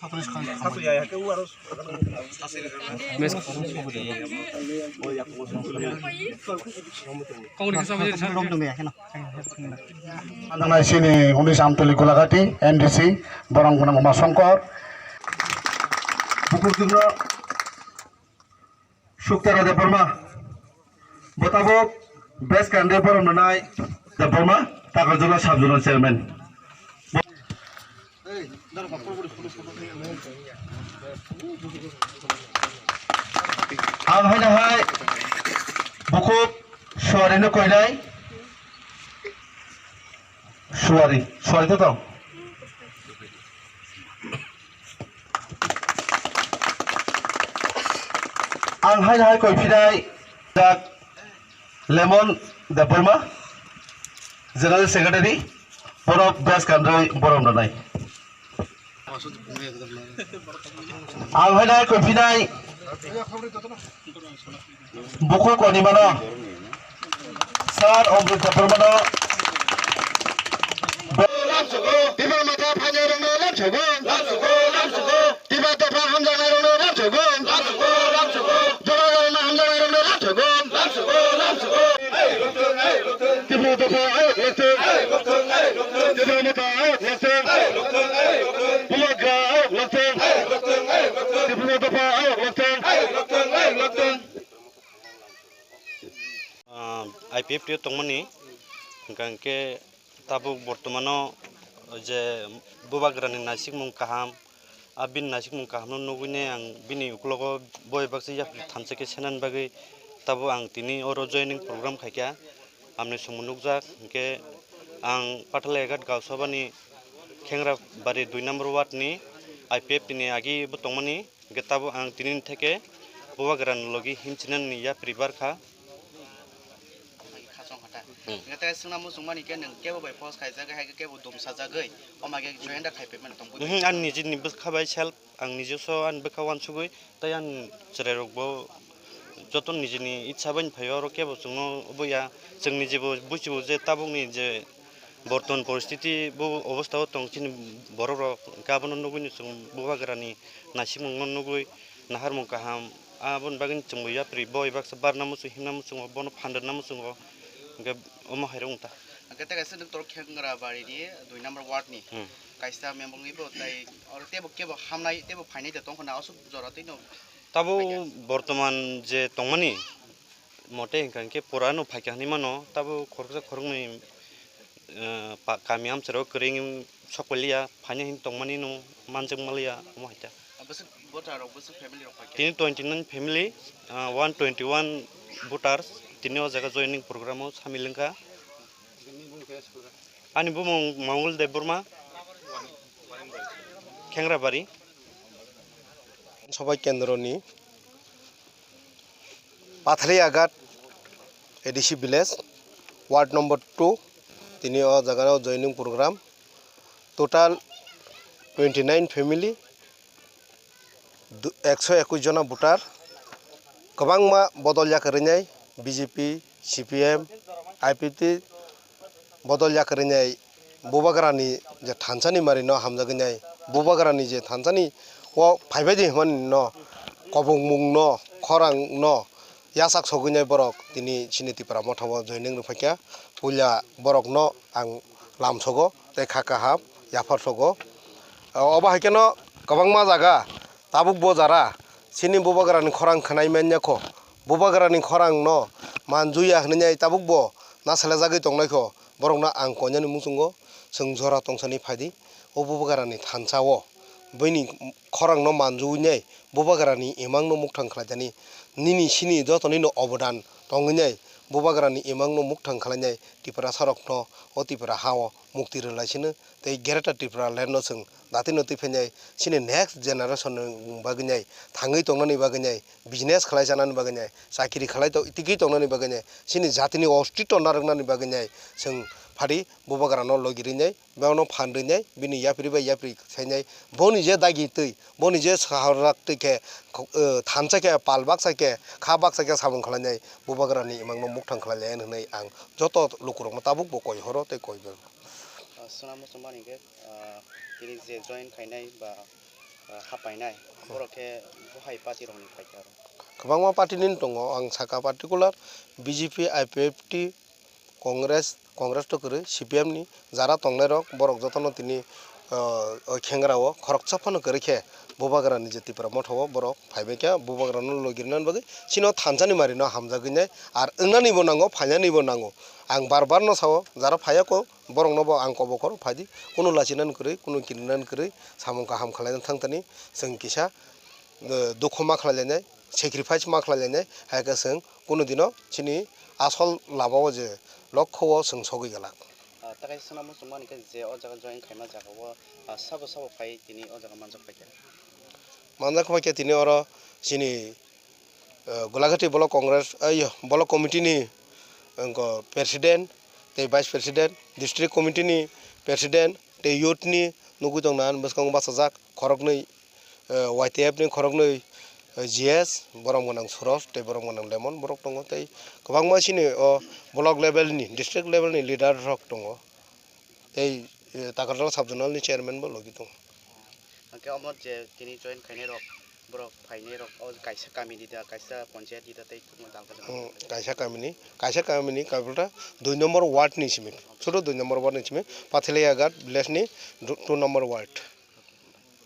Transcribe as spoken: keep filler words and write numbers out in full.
Nang nai sini unis Amtoli Gulagati, M D C, borong gwnang Uma Songkor. Bukur Tigno, Suktara Debbarma. Bo tabuk best candidate borok rwnai Debbarma, Takarjala sub zonal chairman. Ang haino hai bukhuk Suarino koinai. Suari, Suari to tong. Ang haino hai koi phinai jak Lemon Debbarma, General Secretary, borok best candidate borok rwnai. Ang haino hai koi phinai bukhuk Onimano, Sir Omrit Debbarmano. Tiba mata phainairokno lamsogo. Tiba dopha hamjaknairokno lamsogo. Jora jorana hamjaknairokno lamsogo. Tiba dopha ayok lamsogo. Tiba mata ayok lamsogo. Bubagra ayok lamsogo. Tiba dopha ayok lamsogo. Ah, I P F T o tongmani, hwnkha hwnkhe tabuk bortomano je Bubagrani naisikmung kaham, a bini naisikmung kahamno nugwini ang bini uklogo boi baksa yapri thansa khe senani bagwi tabuk ang tini oro joining program khaikha. Amni songmung nukjak, hwnkhe ang Pathalaiyagat Gausabani Khengrabari dui number ward ni I P F T ni agi bo tongmani. Hwnkhe tabuk ang tini theke Bubagrani logi himchinani yapri barkha. Khasong hata. Hmm. Hwnkhe tei swngna muchungmani khe nwng kebo bai post khaijagwi, hai khe kebo dumsajagwi, omo khe join da khaipai mano tong buino. Mhm, ani nijini bwkha bai self, ang nijeso ani bwkha uansugwi, tei ani chwrairokbo joto nijini itsa bai phaio, oro kebo chwngno oboya, chwng nijebo buchibo je tabukni je Bortoman poristiti bo obostha o tong chini borok rok, hwnkhe abono nugwino chwng Bubagrani naisikmungno nugwi naharmung kaham, aboni bagwi chwngbo yapri boi baksa barna muchung himna muchungo, bono phanrwna muchungo, hwnkhe omo hai rok wngkha. Hwnkhe tei kaisa nwng toro Khengrabari ni dui number ward ni Hmm. kaisa member wngwi bo tei oro teibo kebo hamnai teibo phainai de tongkha na aswk jora twino Tabuk phaikha. Bortoman je tongmani, mote hwnkha hwnkhe pura no phaikha hinwi mano, tabuk khoroksa khoroknwi, eh, pa-, kami amcharo kwrwi wngwi sok paliya, phaina hini tongmani no manjak maliya, omo hai ta. Bwswk voter rok, bwswk family rok phaikha? Tini twenty nine family, ah, one twenty one voters, tini o jaga joining program o samil wngkha. Ani bumung Mongol Debbarma, Khengrabari. Sabai kendroni Pathali Agat A D C village, ward number two, tini o jaga o joining program, total twenty nine family, du-, ekso ekwis jona voter, kwbangma bodol yakarwi nai, B J P, C P M, I P T, bodol yakarwi nai Bubagrani je thansani mari no hamjagwi nai, Bubagrani je thansani o phaibai di hwnmani no, kobongmung no, khorang no yachak sogwi nai borok tini chini Tipra Motha o joining rwphaikha. Puila borok no ang lamsogo tei kha kaham yaphar sogo. Obo hai kheno kwbangma jaga tabuk bo jara chini Bubagrani khorang khwnai manya kho, Bubagrani khorang no manjuya hwnwi nai tabuk bo nasalajagwi tongnai kho. Borokno ang koinani muchungo chwng jora tongsani phaidi, o Bubagrani thansa o buini khorangno manjui nai Bubagrani imangno mukthang khlaijani, nini sini joto nini obodan tongwi nai Bubagrani imangno mukthang khlainai Tiprasarokno o Tipra ha o mukti rwlaisino tei Greater Tripura land no chwng datino twi phainai chini next generation ni bagwi nai thangwi tongnani bagwi nai business khlai chanani bagwi nai, chakiri khlai to-, tiki tongnani bagwi nai, chini jatini ostitw narwknani bagwi nai, chwng phadi Bubagrano logi rwi nai, bono phan rwi nai, bini yapri bai yapri sai nai, boni je dagi twi, boni je saharak twi khe, eh, thansa khe, pal baksa khe, kha baksa khe samung khlai nai, Bubagrani imangno mukthang khlai lai hwnwi ang joto lukurokno tabuk bo koi horo tei koi bo. Ah, swnamwi chwng mani khe, ah, tini je join khainai ba ah, hapainai, borok khe bo hai party rokni phaikha aro. Kwbangma party ni tongo, ang saka particular B J P, I P F T, Congress, Congress to kwrwi, C P M ni jara tongnai rok, borok jotono tini, ah, o khengra o khoroksa phano kwrwi khe Bubagra ni je Tipra Motha o borok phaibai kha, Bubagra no logi rwna bagwi chini o thansa ni mari no hamjagwi nai, ar wngnani bo nango, phainani bo nango. Ang bar bar no sao, jara phaiya kho, borok no bo ang kobo khoro phaidi, kunu lachinani kwrwi, kunu kirinani kwrwi, samung kaham khwlaina thang thani, chwng kisa, eh, dukhu ma khwlai lainai, sacrifice ma khwlai lainai, hai khe chwng kunu dino chini asol lama o je lokho o chwng sogwi glak. Ah, takai swnamwi chwng mani khe je o jaga join khaima jaga o, ah, sabo sabo phai tini o jaga manjak phaikha? Manjak phaikha tini oro chini, eh, Golaghati Block Congress, eh, yo, Block Committee ni, wngkha president tei vice president, district committee ni president tei youth ni nugwi tongna bwskango bachajak khoroknwi, eh, Y T F ni khoroknwi, eh, G S, borom gwnang Suros tei borom gwnang Lemon borok tongo, tei kwbangma chini o block level ni, district level ni leader rok tongo, tei, eh, Takarjala sub zonal ni chairman bo logi tongo. Hwnkhe omo je tini join khainai rok, borok phainai rok o kaisa kami ni da, kaisa panchayat ni da tei thwngma dal khe. Hmm, kaisa kami ni, kaisa kami ni, kaisa dui number ward ni simi, suru dui number ward ni simi, Pathilaya Ghat village ni du-, two number ward.